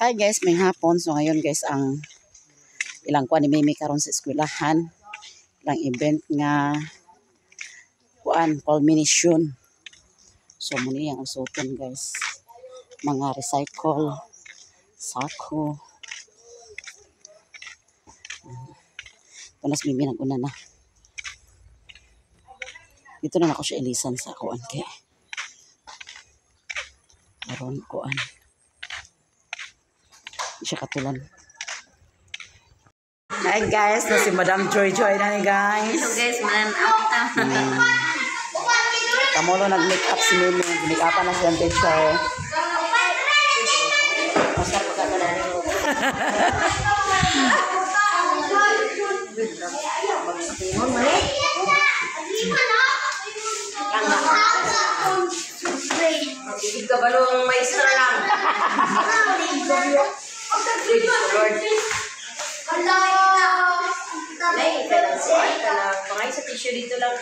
Hi guys, may hapon. So ngayon guys, ang ilang kuan ni Mimi karon sa eskwelahan. Ilang event nga kuan culmination. So muni ang usuton guys. Mga recycle, sako. Tunas Mimi naguna na. Dito na ako siya ilisan sa kuan kay. Aron kuan. Siya katulan. Hi guys, na si Madam Joy Joy na ni guys. Hello guys, manan ta. Kamulo nag-make up si Mimi. Make upan na siyang teacher. Ibig ka balong maestra lang. Lord. Nay, kanang kuan, kanang pangay sa tissue dito lang.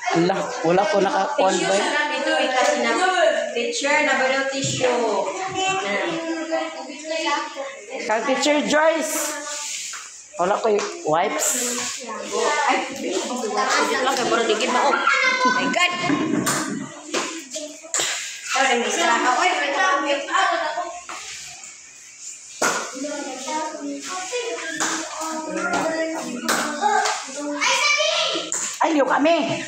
Ala, wala ko naka-on Tissue ba? sa lang dito eh, kasi na teacher na ba daw tissue? Na. Kang Teacher Joyce. Wala ko yung wipes. Ay, dito lang kay murag dikit ba oh. My God. Oh, nang maestra ka. Oy, may make up. Ay, liyo kami.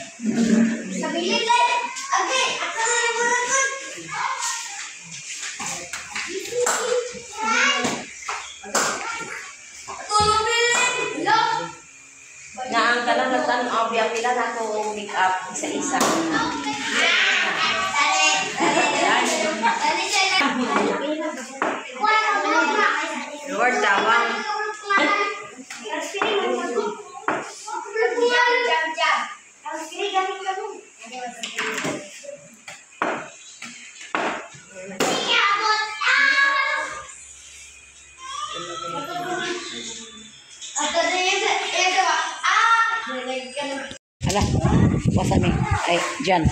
Nga ang kanang nagtan-aw biya pila na ko make up isa-isa. Lord, tawang. Ala, wasa mi. Ay, dyan.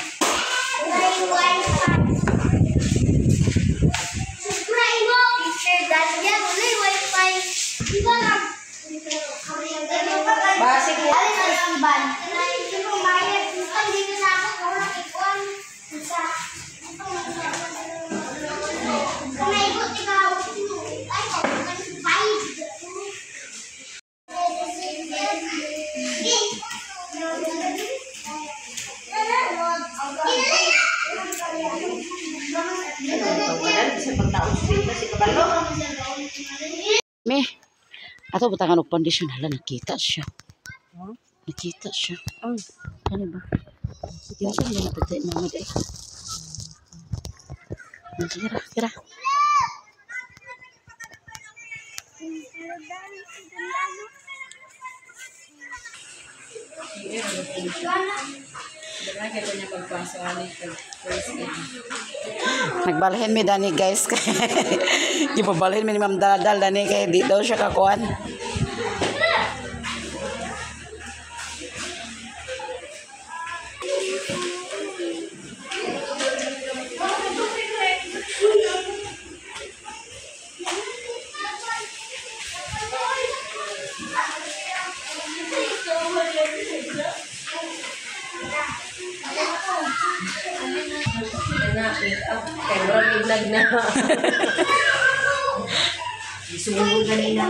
Basig mo. Sa pagtaon sa si kabalo. Mi, ato butangan og foundation. Hala, nakita siya. Nakita siya. Ano ba? Hindi siya hindi napagtayin mga day. Kira, kira. Nagbalhin mi dani guys kay gipabalhin mi ni Ma'am Daldal dani kay di daw siya kakuan. Na, make up. Kay murag iglag na. Sumugod ganina.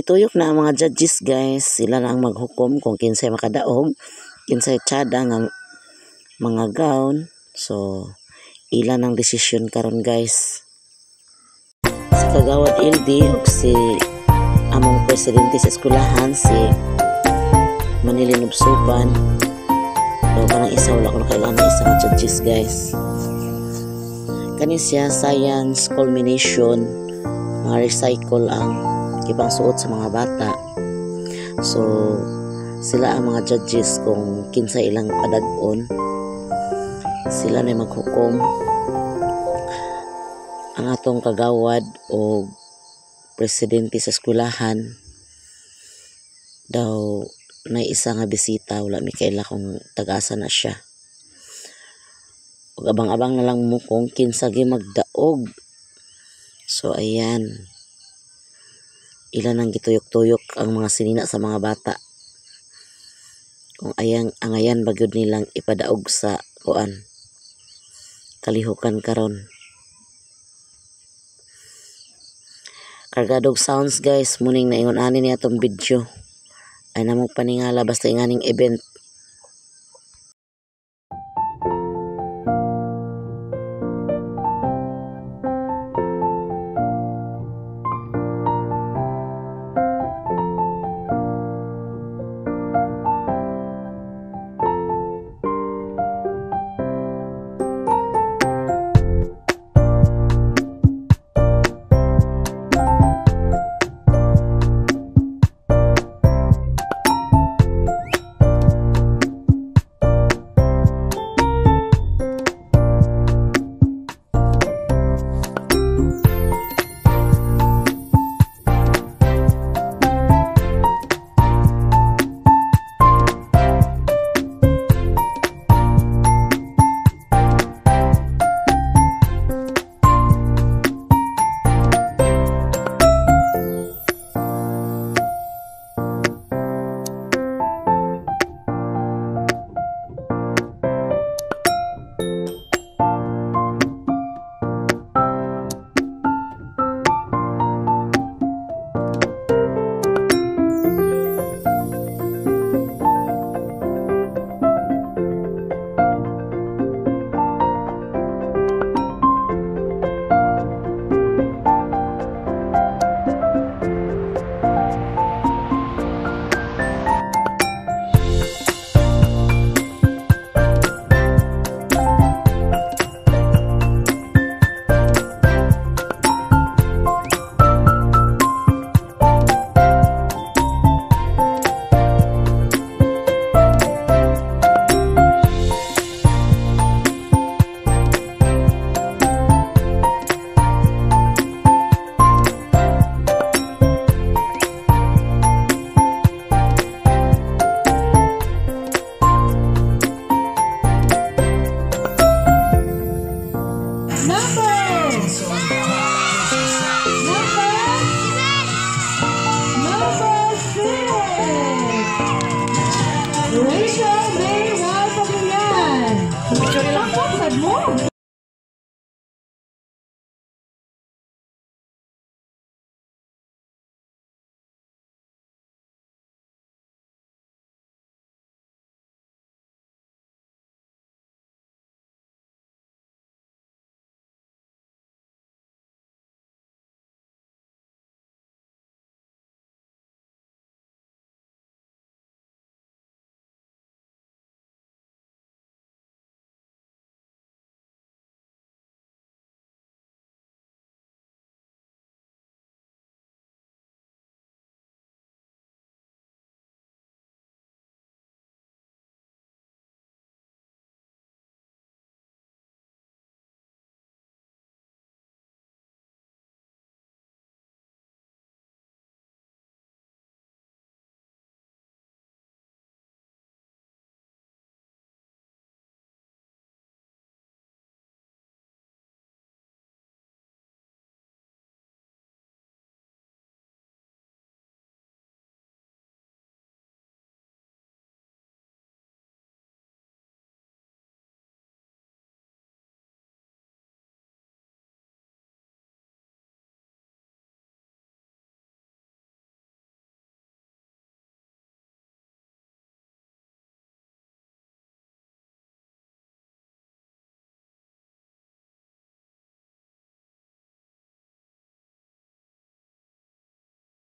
nituyok na ang mga judges, guys. Sila na ang maghukom kung kinsay makadaog, kinsay tsada nga mga gown. So ila nang desisyon karon, guys. Si Kagawad LD ug si among presidente sa eskwelahan, si Manilin Ubsupan. So kanang isa, wala ko nakailangan ng isa nga judges, guys. Kani siya science culmination, mga recycle ang gipangsuot sa mga bata. So sila ang mga judges kung kinsa ilang padag-on. Sila na maghukom, ang atong kagawad o presidente sa eskwelahan. Daw may isa nga bisita, wala mi kaila kung tagasa na siya. Ug abang-abang na lang mo kung kinsa gyud magdaog. So ayan, ila nang gituyok-tuyok ang mga sinina sa mga bata kung ayang angayan ba gyud nilang ipadaog sa kuan kalihukan karon. Kargadog sounds, guys, muning naingon ani ni atong video ay namong paningala basta inganing event.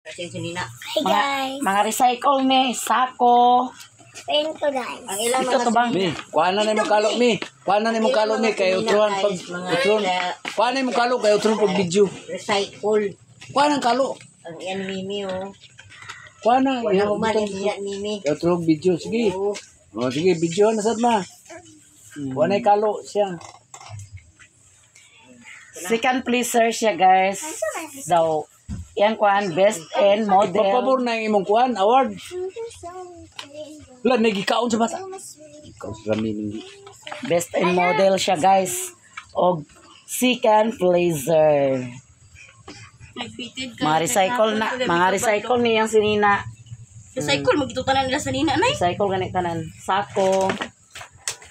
Kasi sinina. Hi guys. Mga recycle ni sako. Pain ko guys. Ang ilang Ito mga to bang? Mi, kuha na nimo kalo mi. Kuha na nimo kalo mi kay utron pag utron. Kuha na nimo kalo kay utron pag video. Recycle. Kuha nang kalo. Ang iyan Mimi oh. Kuha na. Wala human iyan Mimi. Kay utron video sige. Oo. Oh, sige video na sad ma. Kuha na kalo siya. Second pleaser siya, guys. So, yan kuan best in model. Papabor na ang imong kuan award. Wala na gikaon sa bata. Gikaon sa rami. Best in model siya, guys. Og second pleaser. Mga recycle na, mga recycle niyang sinina. Recycle magito tanan nila sa nina nay. Recycle ganit tanan. Sako.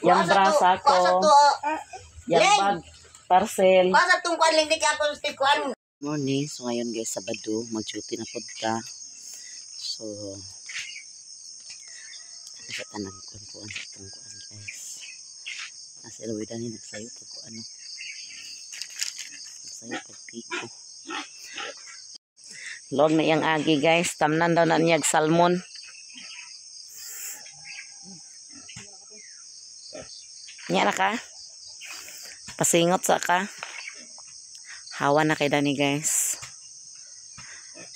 Yang bra sako. Yang bag parcel. Kuha sa tong kuan lang di ka ako sa kuan. Morning. So ngayon guys, Sabado, mag-duty na pod ka. So sa tanan kuan kuan sa itong kuan guys. Nasa ilawidan ni nagsayo pag kuan ano. Nagsayo pag piko. Log na iyang agi guys. Tamnan daw na niyag salmon. Nya na ka? Pasingot sa ka? Hawa na kay Dani guys.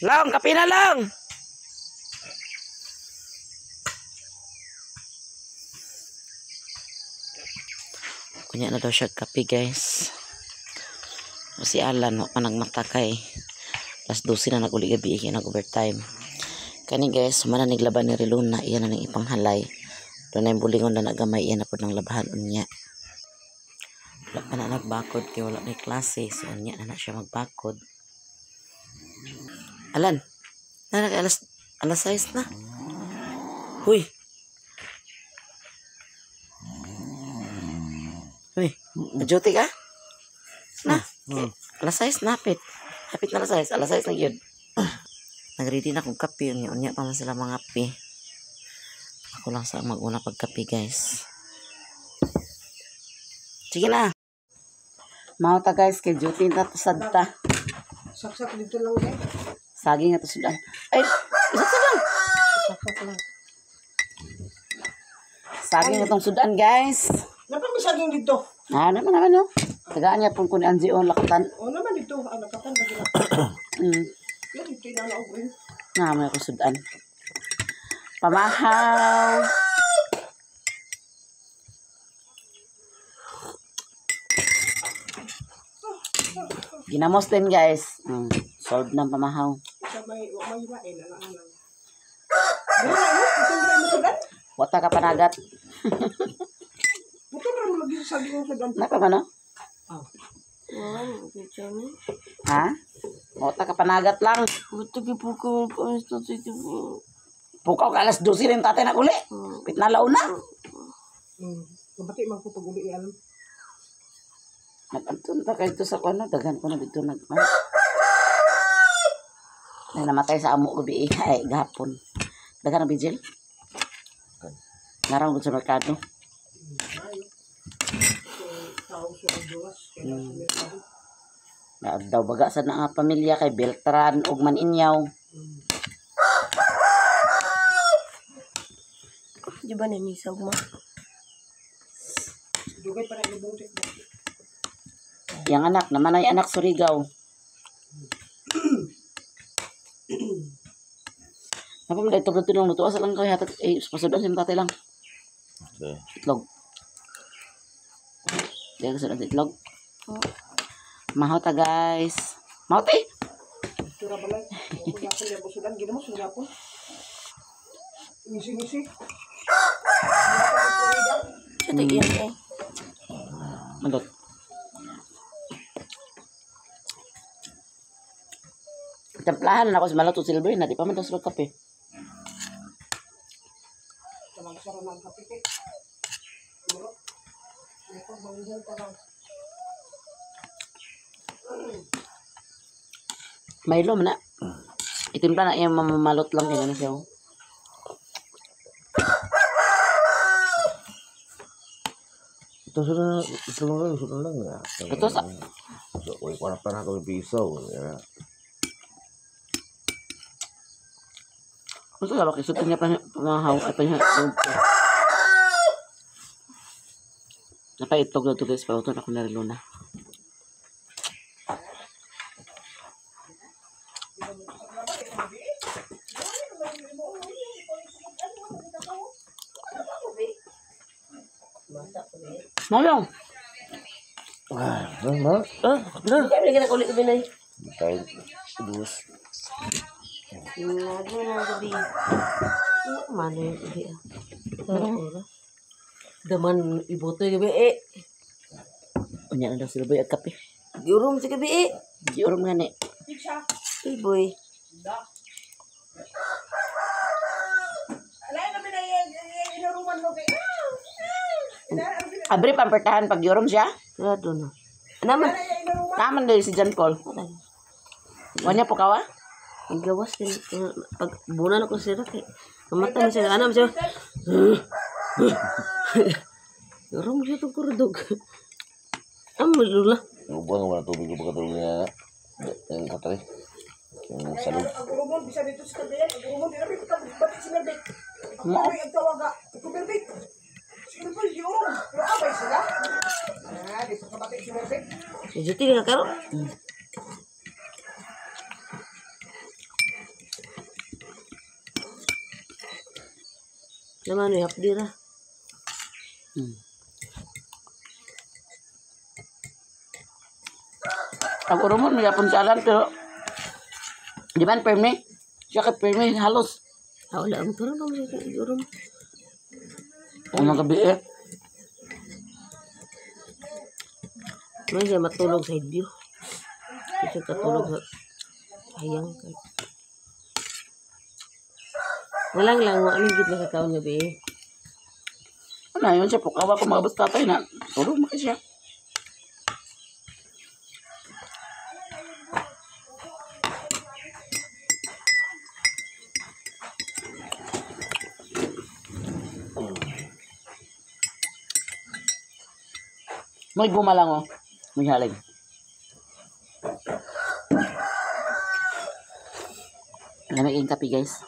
Long, kape na lang. Kunya na daw siya kape guys. O si Alan, wa pa nagmata kay alas 12 na nag-uli gabi, kaya nag-overtime. Kani guys, sumana niglaban ni Riluna, iyan na ning ipanghalay. Doon na yung bulingon na nagamay, iyan na po ng labahan unya. Wala pa na nagbakod kay wala na klase, so unya na na siya magbakod. Alan, na nag alas alas 6 na. Huy. Huy, duty ka? Na. Alas 6 na hapit. Hapit na alas 6, alas 6 na gyud. Nagready na kong kape, unya unya pa man sila mga kape. Ako lang sa maguna pagkape guys. Sige na. Mao ta guys kay duty na to sad ta. Saksak dito lang guys. Saging na to sudan. Ay, isaksak lang. Saksak lang. Saging na tong sudan guys. Napa may saging dito? Ah, naman naman no. Tagaan niya pong kun Angie on lakatan. O naman dito. Ah, nakatan ba sila? Yan dito inalaog rin. Na may ako sudan. Pamahaw. Ginamos din guys. Solve ng pamahaw. Sa may, wa may lain. Alang-alang. Wala mo? Putol ra mo sudan? Wata ka panagat. Putol ra mo lagi sa saging ang sudan. Napa ba no? Oh. Ha? Wata ka panagat lang. Pukaw ka alas 12 rin tatay na uli. Pitnalaw na. Kabati man ko pag uli alam. Nag-antun ta kayo sa kuno, daghan ko na dito nag. Ay, namatay sa amo gabi eh, ay gahapon. Daghan na bijil. Narang gud sa merkado. Tao sa duwas. Kaya sa merkado. Na daw baga sa na nga pamilya kay Beltran ug Maninyaw. Di ba nanisaw mo? Dugay pa na ibungtik mo. Yang anak naman ay anak Surigao. Napa mo ito ito lang luto asa lang kay hatag eh pasudan sa tatay lang. Itlog. Diyan sa itlog. Mahaw ta guys. Mahaw ta eh. Tura balay. Kung yapon niya sudan, ginamo sa yapon. Ngisi-ngisi. Sa tigyan eh. Malot. Templahan na ako sa malot o silver na di pa man daw sila kape. Tamagsara na ang kape kay. Murot. May pagbanghong pa lang. Milo man na. Itimpla na iyang mamamalot lang kaya na siya. Oh. Ito sudah ito lang sudah lang ya. Ito sa So, uli ko na pa na kami piso. Ya. Unsa ba kay sulti niya pamahaw ay pa niya. Napaitlog na to guys, pauton ako na rin na. Mayong. Ah, ma. Ah, na. Hindi ka ulit gabi na. Tayo. Ubus. Lagi na gabi. Ano yung gabi ah. Oras. Daman iboto gabi eh. Unya na daw sila boy ag kape. Giurom sa gabi eh. Giurom nga ni. Ay boy. Abri pampertahan pag giurom siya. Sarado na. Naman. Taman dahil si John Paul. Wanya po kawa? Ang gawas din. Pag bunan ako sira kay. Kamatay mo siya. Ano mo siya? Giurom siya itong kurdog. Ang malula. Ubuan wala tubig ko pagka tubig na. Yung katay. Yung salog. Ang urumon, bisa dito sa Cagayan, ang urumon, di namin batik si Merbik. Ako kami ang tawaga, ako Merbik. Si Merbik, di urong, pero abay sila. Ah, di pa kabatik si Merbik. Si Juti ka karon. Naman may hapdi ra. Ang urumon may yapon sa alam pero di man perme. Siya kay perme halos. Ah, wala ang karon ang giurom. Unang gabi eh. May siya matulog sa hidyo. May siya katulog sa hayang kay. Walang lang wa ani gid makakaon gabi. eh. Ano yun siya pukawa ko mga tatay na. Tulog mo siya. May gumalang oh. May haling. Lamig yung kape guys.